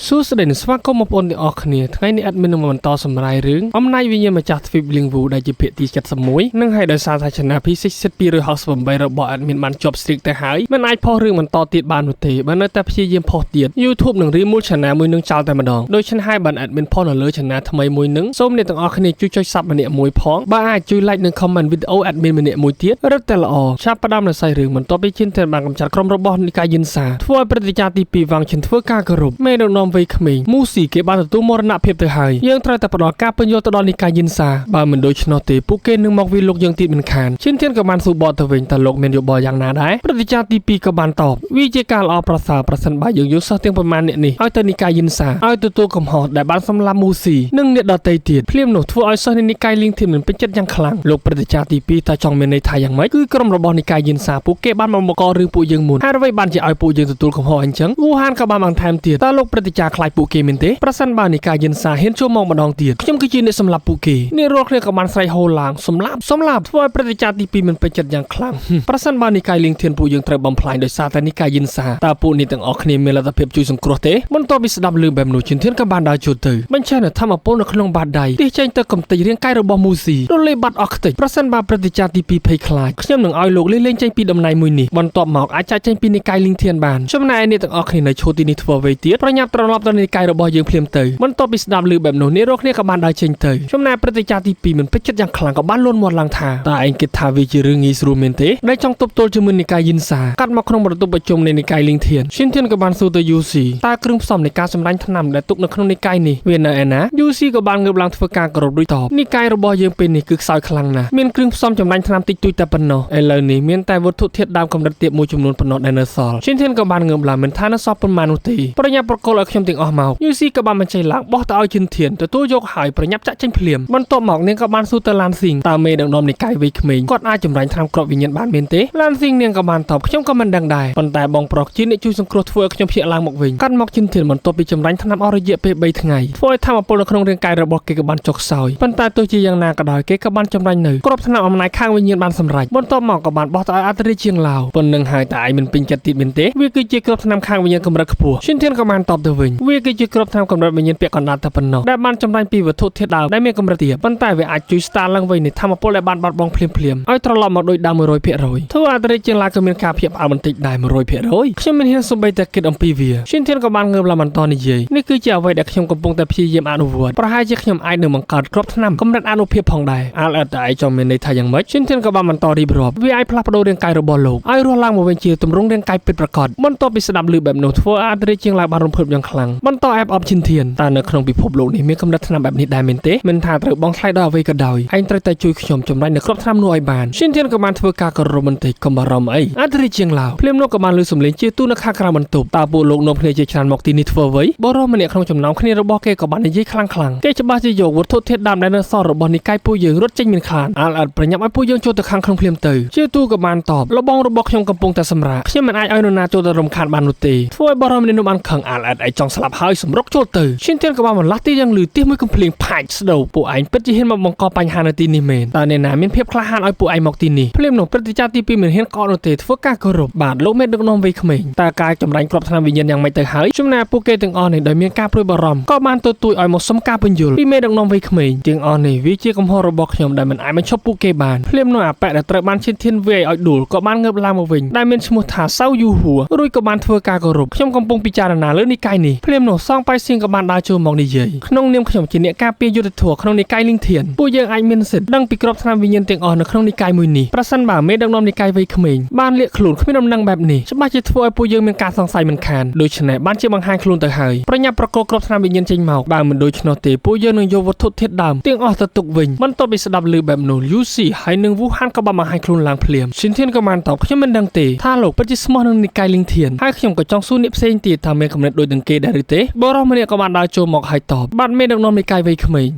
សួស្តីនិងស្វាគមន៍បងប្អូនទាំងអស់គ្នាថ្ងៃនេះ admin នឹងមកបន្តសម្រាយរឿងអំណាចវិញ្ញាណម្ចាស់ទ្វីបលៀងវូដែលជាភាគទី71និងហើយដោយសារថា Channel P6 268របស់ admin បានជាប់ strict ទៅហើយមិនអាចផុសរឿងបន្តទៀតបាននោះទេបើនៅតែព្យាយាមផុសទៀត YouTube នឹង remove Channel មួយនឹងចោលតែម្ដងដូច្នេះហើយបាន admin ផុសនៅលើ Channel ថ្មីមួយនឹងសូមអ្នកទាំងអស់គ្នាជួយចុច Sub ម្នាក់មួយផងបើអាចជួយ Like និង Comment វីដេអូ admin ម្នាក់មួយទៀតរឹតតែល្អឆាប់ផ្ដើមនៅសាច់រឿងបន្ទាប់ពីជិនធានបានកម្ចាត់ក្រុមរបស់និកាយយិនសាធ្វើឲ្យព្រឹទ្ធាចារ្យទី2វ៉ាងឈិនធ្វើការគោរពមេដឹកនាំវ័យក្មេងមូស៊ីគេបានទទួលមរណភាពទៅហើយយើងត្រូវតែផ្ដល់ការពន្យល់ទៅដល់និកាយយិនសាបើមិនដូច្នោះទេពួកគេនឹងមកវាយលោកយើងទៀតមិនខានជិនធានក៏បានសួរបកទៅវិញតើលោកមានយោបល់យ៉ាងណាដែរព្រឹទ្ធាចារ្យទី2ក៏បានតបវាជាការល្អប្រសើរប្រសិនបើយើងយកសិស្សទាំងប្រមាណអ្នកនេះឲ្យទៅនិកាយយិនសាឲ្យទទួលកំហុសដែលបានសម្លាប់មូស៊ីនិងអ្នកដទៃទៀតភ្លាមនោះធ្វើឲ្យសិស្សនៃនិកាយលៀងធានមិនពេញចិត្តយ៉ាងខ្លាំងលោកព្រឹទ្ធាចារ្យទី2តើចង់មានន័យថាយ៉ាងម៉េចគឺក្រុមរបស់និកាយយិនសាពួកគេបានមកបង្ករឿងពួកយើងមុនហើយអ្វីបានជាឲ្យពួកយើងទទួលកំហុសអញ្ចឹងវូហានក៏បានបន្ថែមទៀតតើលោកព្រឹទ្ធាចារ្យខ្លាចពួកគេមែនទេប្រសិនបើនិកាយយិនសាហ៊ានចូលមកម្ដងទៀតខ្ញុំគឺជាអ្នកសម្លាប់ពួកគេអ្នករាល់គ្នាក៏បានស្រែកហូរឡើងសម្លាប់សម្លាប់ធ្វើឲ្យព្រឹទ្ធាចារ្យទី2មិនពេញចិត្តយ៉ាងខ្លាំងប្រសិនបើនិកាយលៀងធានពួកយើងត្រូវបំផ្លាញដោយសារតែនិកាយយិនសាតើពួកនេះទាំងអស់គ្នាមានលទ្ធភាពជួយសង្គ្រោះទេបន្ទាប់ពីស្ដាប់ឮបែបនោះជិនធានក៏បានដើរចូលទៅបញ្ឆេះនៅធម្មពលនៅក្នុងបាតដៃទះចេញទៅកំទេចរាងកាយរបស់មូស៊ីរលាយបាត់អស់ខ្ទេចប្រសិនបើព្រឹទ្ធាចារ្យទី2ភ័យខ្លាចខ្ញុំនឹងឲ្យលោកលេះលែងចេញពីតំណែងមួយនេះបន្ទាប់មកអាចចាក់ចេញពីនិកាយលៀងធានបានចំណែកឯអ្នកទាំងអស់គ្នានៅឈរទីនេះធ្វើអ្វីទៀតប្រញាប់ត្រឡប់ទៅនិកាយរបស់យើងភ្លាមទៅបន្ទាប់ពីស្ដាប់ឮបែបនោះអ្នករាល់គ្នាក៏បានដើរចេញទៅចំណែកព្រឹទ្ធាចារ្យទី2មិនពេញចិត្តយ៉ាងខ្លាំងក៏បានលួនមាត់ឡើងថាតើឯងគិតថាវាជារឿងងាយស្រួលមែនទេដែលចង់ទប់ទល់ជាមួយនិកាយយិនសាកាត់មកក្នុងបន្ទប់ប្រជុំនៃនិកាយលៀងធានឈិនធានក៏បានសួរទៅយូស៊ីតើគ្រឿងផ្សំនៃការសម្លាញ់ថ្នាំដែលទុកនៅក្នុងនិកាយនេះវានៅឯណាយូស៊ីក៏បានងើបឡើងធ្វើការគោរពដូចតបនិកាយរបស់យើងពេលនេះគឺខ្សោយខ្លាំងណាស់មានគ្រឿងផ្សំចម្លាញ់ថ្នាំតិចតួចតែប៉ុណ្ណោះឥឡូវនេះមានតែវត្ថុធាតុដើមកម្រិតទាបមួយចំនួនប៉ុណ្ណោះដែលនៅសល់ឈិនធានក៏បានងើបឡើងមិនថានៅសល់ប៉ុន្មាននោះទេប្រញាប់ប្រគល់ឲ្យខ្ញុំទាំងអស់មកយូស៊ីក៏បានបញ្ចេញឡើងបោះទៅឲ្យឈិនធានទទួលយកហើយប្រញាប់ចាក់ចេញភ្លាមបន្ទាប់មកនាងក៏បានសួរទៅឡានស៊ីងតើមេដឹកនាំនិកាយវ័យក្មេងគាត់អាចចម្រាញ់ថ្នាំគ្រាប់វិញ្ញាណបានមែនទេឡានស៊ីងនាងក៏បានតបខ្ញុំក៏មិនដឹងដែរប៉ុន្តែបងប្រុសជាអ្នកជួយសង្គ្រោះធ្វើឲ្យខ្ញុំភ្ញាក់ឡើងមកវិញកាត់មកឈិនធានបន្ទាប់ពីចម្រាញ់ថ្នាំអស់រយៈពេល3ថ្ងៃធ្វើឲ្យធម៌ពលនៅក្នុងរាងកាយរបស់គេក៏បានចុះខ្សោយប៉ុន្តែទោះជាយ៉ាងណាក៏ដោយគេក៏បានចម្រាញ់នៅគ្រាប់ថ្នាំអំណាចខាងវិញ្ញាណបានសម្រេចបន្ទាប់មកក៏បានបោះទៅឲ្យអធិរាជជាងឡាវប៉ុណ្ណឹងហើយតែឯងមិនពេញចិត្តទៀតមែនទេវាគឺជាគ្រាប់ថ្នាំខាងវិញ្ញាណកម្រិតខ្ពស់ឈិនធានក៏បានតបទៅវិញវាគឺជាគ្រាប់ថ្នាំកម្រិតវិញ្ញាណពាក់កណ្ដាលតែប៉ុណ្ណោះដែលបានចម្រាញ់ពីវត្ថុធាតុដើមដែលមានកម្រិតទាបប៉ុន្តែវាអាចជួយស្ដារឡើងវិញនៃធម៌ពលដែលបានបាត់បង់ភ្លាមៗឲ្យត្រឡប់មកដូចដើម100%ធ្វើអធិរាជជាងឡាវក៏មានការភ្ញាក់ផ្អើលបន្តិចដែរ100%ខ្ញុំមិនហ៊ានសូម្បីតែគិតអំពីវាឈិនធានក៏បានងើបឡើងបន្តនិយាយនេះគឺជាអ្វីដែលខ្ញុំកំពុងតែព្យាយាមអនុវត្តប្រហែលជាខ្ញុំអាចនឹងបង្កើតគ្រាប់ថ្នាំកម្រិតអនុភាពផងដែរអាល់អត់តែឯងចង់មានន័យថាយ៉ាងម៉េចឈិនធានក៏បានបន្តរៀបរាប់វាអាចផ្លាស់ប្ដូររាងកាយរបស់លោកឲ្យរស់ឡើងមកវិញជាទម្រង់រាងកាយពិតប្រាកដបន្ទាប់ពីស្ដាប់ឮបែបនោះធ្វើឲ្យអធិរាជជាងឡាវបានរំភើបយ៉ាងខ្លាំងបន្តអែបអបឈិនធានតើនៅក្នុងពិភពលោកនេះមានកម្រិតថ្នាំបែបនេះដែរមែនទេមិនថាត្រូវបងថ្លៃដល់អ្វីក៏ដោយឯងត្រូវតែជួយខ្ញុំចម្រាញ់នៅគ្រាប់ថ្នាំនោះឲ្យបានឈិនធានក៏បានធ្វើការគោរពបន្តិចកុំបារម្ភអីអធិរាជជាងឡាវភ្លាមនោះក៏បានឮសំឡេងជាទូនៅខាងក្រៅបន្ទប់តើពួកលោកនាំគ្នាជាច្រើនមកទីនេះធ្វើអ្វីបរិសម្នាក់ក្នុងចំណោមគ្នារបស់គេក៏បាននិយាយខ្លាំងៗគេច្បាស់ជាយកវត្ថុធាតុដើមដែលនៅសល់របស់និកាយពួកយើងរត់ចេញមិនខានអាល់អត់ប្រញាប់ឲ្យពួកយើងចូលទៅខាងក្នុងភ្លាមទៅជាទូក៏បានតបលបងរបស់ខ្ញុំកំពុងតែសម្រាកខ្ញុំមិនអាចឲ្យនរណាចូលទៅរំខានបាននោះទេធ្វើឲ្យបរិសម្នាក់នោះបានខឹងអាល់អត់ឯងចង់ស្លាប់ហើយសម្រុកចូលទៅឈិនធានក៏បានបន្លាស់ទីយ៉ាងលឺទះមួយកំភ្លៀងផាច់ស្ដោពួកឯងពិតជាហ៊ានមកបង្កបញ្ហានៅទីនេះមែនតើអ្នកណាមានភាពក្លាហានឲ្យពួកឯងមកទីនេះភ្លាមនោះព្រឹទ្ធាចារ្យទី2មិនហ៊ានកកនោះទេធ្វើការគោរពបាទលោកមេដឹកនាំវ័យក្មេងតើការចម្រាញ់គ្រាប់ថ្នាំវិញ្ញាណយ៉ាងម៉េចទៅហើយចំណែកពួកគេទាំងអស់នេះដោយមានការព្រួយបារម្ភក៏បានទទូចឲ្យមកសុំការពន្យល់ពីមេដឹកនាំវ័យក្មេងទាំងអស់នេះវាជាកំហុសរបស់ខ្ញុំដែលមិនអាចបញ្ឈប់ពួកគេបានភ្លាមនោះអាប៉ែដែលត្រូវបានឈិនធានវាយឲ្យដួលក៏បានងើបឡើងមកវិញដែលមានឈ្មោះថាសៅយូហួររួចក៏បានធ្វើការគោរពខ្ញុំកំពុងពិចារណាលើនិកាយនេះភ្លាមនោះសងប៉ៃសៀងក៏បានដើរចូលមកនិយាយក្នុងនាមខ្ញុំជាអ្នកការពារយុត្តិធម៌ក្នុងនិកាយលីងធានពួកយើងអាចមានសិទ្ធិដឹងពីក្របថ្នាំវិញ្ញាណទាំងអស់នៅក្នុងនិកាយមួយនេះប្រសិនបើមេដឹកនាំនិកាយវ័យក្មេងបានលាកខ្លួនគ្មានដំណឹងបែបនេះច្បាស់ជាធ្វើឲ្យពួកយើងមានការសង្ស័យមិនខានដូច្នេះបានជាបង្ហាញខ្លួនទៅហើយប្រញាប់ប្រកល់ក្របថ្នាំវិញ្ញាណចេញមកបើមិនដូច្នោះទេពួកយើងនឹងយកវត្ថុធាតុដើមទាំងអស់ទៅទុកវិញបន្ទាប់ពីស្ដាប់ឮបែបនោះយូស៊ីហើយនឹងវូហានក៏បានបង្ហាញខ្លួនឡើងភ្លាមឈិនធានក៏បានតបខ្ញុំមិនដឹងទេថាលោកពិតជាស្មោះនឹងនិកាយលីងធានហើយខ្ញុំក៏ចង់សួរអ្នកផ្សេងទៀតថាមានកំណត់ដូចនឹងគេដែរឬទេបរិសម្នាក់ក៏បានដើរចូលមកហើយតបបាទមេដឹកនាំនិកាយវ័យក្មេង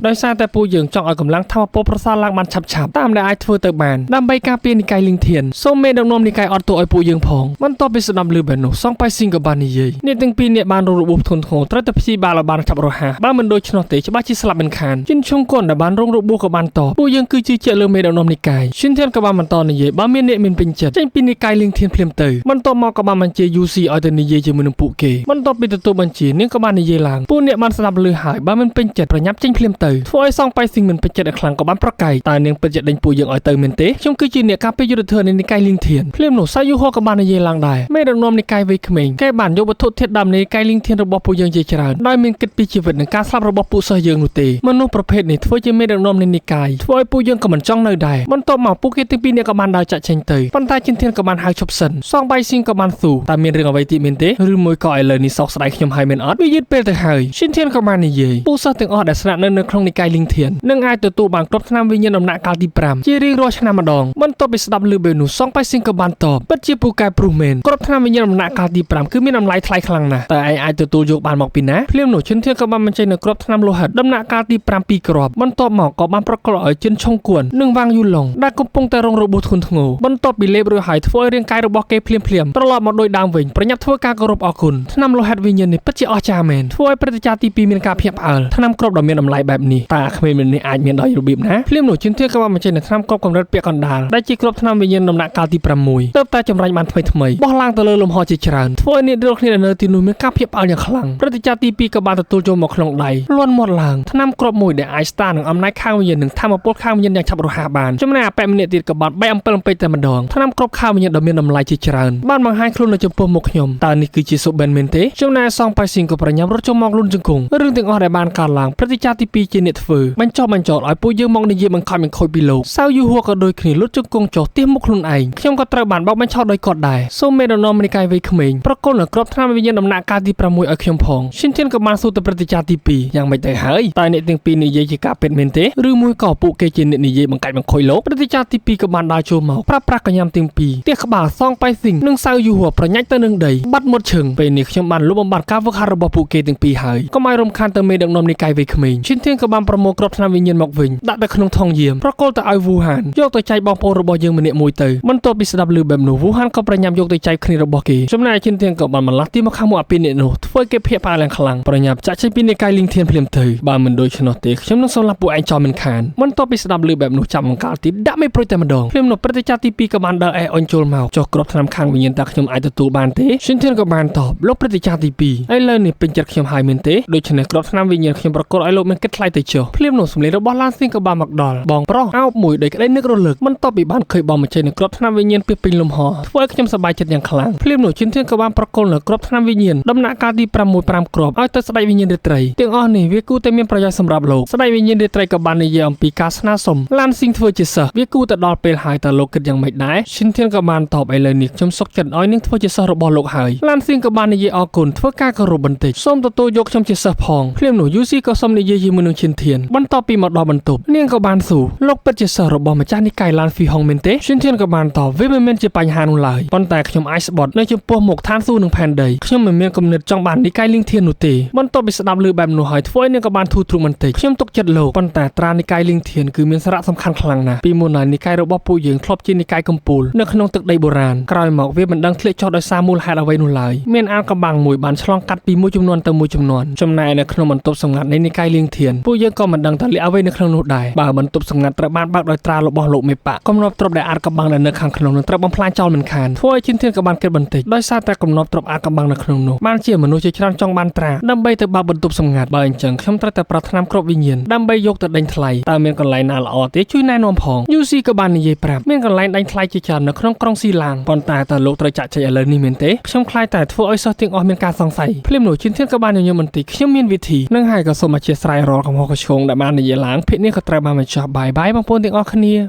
ដោយសារតែពួកយើងចង់ឲ្យកម្លាំងធម៌ពលប្រសើរឡើងបានឆាប់ៗតាមដែលអាចធ្វើទៅបានដើម្បីការពារនិកាយលីងធានសូមមេដឹកនាំនិកាយអត់ទោសឲ្យពួកយើងផងបន្ទាប់ពីស្ដាប់ឮបែបនោះសងប៉ៃស៊ីងក៏បាននិយាយអ្នកទាំងពីរអ្នកបានរងរបួសធ្ងន់ធ្ងរត្រូវតែព្យាបាលឲ្យបានឆាប់រហ័សបើមិនដូច្នោះទេច្បាស់ជាស្លាប់មិនខានជិនឈុងកុនដែលបានរងរបួសក៏បានតបពួកយើងគឺជាជាលើមេដឹកនាំនិកាយឈិនធានក៏បានបន្តនិយាយបើមានអ្នកមានពេញចិត្តចេញពីនិកាយលៀងធានភ្លាមទៅបន្ទាប់មកក៏បានបញ្ជា UC ឲ្យទៅនិយាយជាមួយនឹងពួកគេបន្ទាប់ពីទទួលបញ្ជា ជានាងក៏បាននិយាយឡើងពួកអ្នកបានស្ដាប់ឮហើយបើមិនពេញចិត្តប្រញាប់ចេញភ្លាមទៅធ្វើឲ្យសងប៉ៃស៊ីងមិនពេញចិត្តឲ្យខ្លាំងក៏បានប្រកែកតើនាងពិតជាដេញពួកយើងឲ្យទៅមែនទេខ្ញុំគឺជាអ្នកការពារយុទ្ធធម៌នៃនិកាយលីងធានភ្លាមនោះសាយូហក៏បាននិយាយឡើងដែរមេដឹកនាំនិកាយវ័យក្មេងគេបានយកវត្ថុធាតុដើមនៃនិកាយលីងធានរបស់ពួកយើងជាច្រើនដោយមានគិតពីជីវិតនិងការស្លាប់របស់ពួកសិស្សយើងនោះទេមនុស្សប្រភេទនេះធ្វើជាមេដឹកនាំនៃនិកាយធ្វើឲ្យពួកយើងក៏មិនចង់នៅដែរបន្ទាប់មកពួកគេទាំងពីរនាក់ក៏បានដើរចាក់ចេញទៅប៉ុន្តែជិនធានក៏បានហៅឈប់សិនសងបៃស៊ីងក៏បានស៊ូតើមានរឿងអ្វីទៀតមែនទេឬមួយក៏ឥឡូវនេះសោកស្ដាយខ្ញុំហើយមែនអត់វាយឺតពេលទៅហើយជិនធានក៏បាននិយាយពួកសិស្សទាំងអស់ដែលស្នាក់នៅនៅក្នុងនិកាយលីងធាននឹងអាចទទួលបានគ្រប់ឆ្នាំវិញ្ញាណដំណាក់កាលទី5ជារៀងរាល់ឆ្នាំម្ដងបន្ទាប់ពីស្ដាប់ឮបែបនោះសងបៃស៊ីងក៏បានតបពិតជាពូកែព្រុសមែនគ្រប់ឆ្នាំវិញ្ញាណដំណាក់កាលទី5គឺមានតម្លៃថ្លៃខ្លាំងណាស់តើឯងអាចទទួលយកបានមកពីណាភ្លាមនោះជិនធានក៏បានបញ្ចេញនៅគ្រាប់ថ្នាំលោហិតដំណាក់កាលទី5ពីរគ្រាប់បន្ទាប់មកក៏បានប្រកល់ឲ្យជិនឆុងគួននិងវ៉ាងយូឡុងដែលកំពុងតែរងរបួសធ្ងន់ធ្ងរបន្ទាប់ពីលេបរួចហើយធ្វើឲ្យរាងកាយរបស់គេភ្លាមភ្លាមត្រឡប់មកដូចដើមវិញប្រញាប់ធ្វើការគោរពអរគុណថ្នាំលោហិតវិញ្ញាណនេះពិតជាអស្ចារ្យមែនធ្វើឲ្យព្រឹត្តិការណ៍ទី2មានការភ្ញាក់ផ្អើលថ្នាំគ្រាប់ដ៏មានតម្លៃបែបនេះតើក្មេងម្នាក់នេះអាចមានដោយរបៀបណាភ្លាមនោះជិនធានក៏បានបញ្ចេញនៅថ្នាំគ្រាប់កម្រិតពាក់កណ្ដាលដែលជាគ្រាប់ថ្នាំវិញ្ញាណដំណាក់កាលទី6ទើបតែចម្រាញ់បានថ្មីថ្មីបោះឡើងទៅលើលំហជាច្រើនធ្វើឲ្យអ្នករាល់គ្នានៅទីនោះមានការភ្ញាក់ផ្អើលយ៉ាងខ្លាំងព្រឹត្តិការណ៍ទី2ក៏បានទទួលចូលមកក្នុងដៃលន់មាត់ឡើងថ្នាំគ្រាប់មួយដែលអាចស្តារនឹងអំណាចខាងវិញ្ញាណនិងធម៌ពលខាងវិញ្ញាណយ៉ាងឆាប់រហ័សបានចំណែកអាប៉ែម្នាក់ទៀតក៏បានបែកអំពិលអំពែកតែម្ដងថ្នាំគ្រាប់ខាងវិញ្ញាណដ៏មានតម្លៃជាច្រើនបានបង្ហាញខ្លួននៅចំពោះមុខខ្ញុំតើនេះគឺជាសុបិនមែនទេចំណែកសងប៉ៃស៊ីងក៏ប្រញាប់រត់ចូលមកលូនជង្គង់រឿងទាំងអស់ដែលបានកើតឡើងព្រឹត្តិការណ៍ទី2ជាអ្នកធ្វើបញ្ចុះបញ្ចោលឲ្យពួកយើងមកនិយាយបង្ខំបង្ខូចពីលោកសៅយូហួរក៏ដូចគ្នាលុតជង្គង់ចុះទៀសមុខខ្លួនឯងខ្ញុំក៏ត្រូវបានបោកបញ្ឆោតដោយគាត់ដែរសូមមេដឹកនាំនិកាយវ័យក្មេងប្រគល់នៅគ្រាប់ថ្នាំវិញ្ញាណដំណាក់កាលទី6ឲ្យខ្ញុំផងឈិនធានក៏បានសួរទៅព្រឹត្តិការណ៍ទី2យ៉ាងម៉េចទៅហើយតើអ្នកទាំងពីរនិយាយជាការពិតមែនទេឬមួយក៏ពួកគេជាអ្នកនិយាយបង្កាច់បង្ខូចលោកព្រឹត្តិការណ៍ទី2ក៏បានដើរចូលមកប្រើប្រាស់កញ្ញាំទាំងពីរទៀសក្បាលសងប៉ៃស៊ីងនិងសៅយូហួរប្រញាច់ទៅនឹងដីបាត់មុតឈឹងពេលនេះខ្ញុំបានលុបបំបាត់ការវឹកហាត់របស់ពួកគេទាំងពីរហើយកុំឲ្យរំខានទៅមេដឹកនាំនិកាយវ័យក្មេងឈិនធានក៏បានប្រមូលគ្រាប់ថ្នាំវិញ្ញាណមកវិញដាក់ទៅក្នុងថងយាមប្រគល់ទៅឲ្យវូហានយកទៅចែកបងប្អូនរបស់យើងម្នាក់មួយទៅបន្ទាប់ពីស្ដាប់ឮបែបនោះវូហានក៏ប្រញាប់យកទៅចែកគ្នារបស់គេចំណែកឈិនធានក៏បានបន្លាស់ទីមកខាងមុខអាពីអ្នកនោះធ្វើគេភ្ញាក់ផ្អើលយ៉ាងខ្លាំងប្រញាប់ចាក់ចេញពីនិកាយលីងធានភ្លាមទៅបើមិនដូច្នោះទេខ្ញុំនឹងសម្លាប់ពួកឯងចោលមិនខានបន្ទាប់ពីស្ដាប់ឮបែបនោះចាប់បង្កាលទីដាក់មេប្រួយតែម្ដងភ្លាមនោះព្រឹត្តិការណ៍ទី2ក៏បានដើរអេអុញចូលមកចុះគ្រាប់ថ្នាំខាងវិញ្ញាណតើខ្ញុំអាចទទួលបានទេឈិនធានក៏បានតបលោកព្រឹត្តិការណ៍ទី2ឥឡូវនេះពេញចិត្តខ្ញុំហើយមែនទេដូច្នេះគ្រាប់ថ្នាំវិញ្ញាណខ្ញុំប្រកល់ឲ្យលោកមានគិតថ្លៃទៅចុះភ្លាមនោះសម្លេងរបស់ឡានស៊ីងក៏បានមកដល់បងប្រុសអោបមួយដោយក្តីនឹករលឹកបន្ទាប់ពីបានឃើញបងម្ចេះនឹងគ្រាប់ថ្នាំវិញ្ញាណពីពេញលំហធ្វើឲ្យខ្ញុំសប្បាយចិត្តយ៉ាងខ្លាំងភ្លាមនោះជិនធានក៏បានប្រកល់នៅគ្រាប់ថ្នាំវិញ្ញាណដំណាក់កាលទី6 5គ្រាប់ឲ្យទៅស្ដេចវិញ្ញាណរាត្រីទាំងអស់នេះវាគួរតែមានប្រយោជន៍សម្រាប់លោកស្ដេចវិញ្ញាណរាត្រីក៏បាននិយាយអំពីការស្នើសុំឡានស៊ីងធ្វើជាសិស្សវាគួរតែដល់ពេលហើយតើលោកគិតយ៉ាងម៉េចដែរជិនធានក៏បានតបឥឡូវនេះខ្ញុំសុខចិត្តឲ្យនាងធ្វើជាសិស្សរបស់លោកហើយឡានស៊ីងក៏បាននិយាយអរគុណធ្វើការគោរពបន្តិចសូមទទួលយកខ្ញុំជាសិស្សផងភ្លាមនោះយូស៊ីក៏សូមនិយាយជាមួយនឹងជិនធានបន្ទាប់ពីមកដល់បន្ទប់នាងក៏បានសួរលោកពិតជាសិស្សរបស់ម្ចាស់និកាយឡានហ្វីហុងមែនទេជិនធានក៏បានតបវាមិនមែនជាបញ្ហានោះឡើយប៉ុន្តែខ្ញុំអាចស្បត់នៅចំពោះមុខឋានសួគ៌និងផែនដីខ្ញុំមិនមានគំនិតចង់បាននិកាយលីងធាននោះទេបន្ទាប់ពីស្ដាប់ឮបែបនោះហើយធ្វើឲ្យនាងក៏បានធូរទ្រូងបន្តិចខ្ញុំទុកចិត្តលោកប៉ុន្តែត្រានិកាយលីងធានគឺមានសារៈសំខាន់ខ្លាំងណាស់ពីមុនហើយនិកាយរបស់ពួកយើងធ្លាប់ជានិកាយកំពូលនៅក្នុងទឹកដីបុរាណក្រោយមកវាមិនដឹងធ្លាក់ចុះដោយសារមូលហេតុអ្វីនោះឡើយមានអានកំបាំងមួយបានឆ្លងកាត់ពីមួយចំនួនទៅមួយចំនួនចំណែកនៅក្នុងបន្ទប់សម្ងាត់នៃនិកាយលីងធានពួកយើងក៏មិនដឹងថាលាក់អ្វីនៅក្នុងនោះដែរបើបន្ទប់សម្ងាត់ត្រូវបានបើកដោយត្រារបស់លោកមេបាក់កំណប់ទ្រព្យដែលអានកំបាំងដែលនៅខាងក្នុងនឹងត្រូវបំផ្លាញចោលមិនខានធ្វើឲ្យជិនធានក៏បានគិតបន្តិចដោយសារតែកំណប់ទ្រព្យអានកំបាំងនៅក្នុងនោះបានជាមនុស្សជាច្រើនចង់បានត្រាដើម្បីទៅបើកបន្ទប់សម្ងាត់បើអញ្ចឹងខ្ញុំត្រូវតែប្រាថ្នាគ្រាប់វិញ្ញាណដើម្បីយកទៅដេញថ្លៃតើមានកន្លែងណាល្អទេជួយណែនាំផងយូស៊ីក៏បាននិយាយប្រាប់មានកន្លែងដេញថ្លៃជាច្រើននៅក្នុងក្រុងស៊ីឡាងប៉ុន្តែតើលោកត្រូវចាក់ចែកឥឡូវនេះមែនទេខ្ញុំខ្លាចតែធ្វើឲ្យសិស្សទាំងអស់មានការសង្ស័យភ្លាមនោះជិនធានក៏បានញញឹមបន្តិចខ្ញុំមានវិធីនឹងហើយក៏សូមអធិស្ឋានរាល់កំហុសឆ្គងដែលបាននិយាយឡើងភាគនេះក៏ត្រូវបានបញ្ចប់បាយបាយបងប្អូនទាំងអស់គ្នា។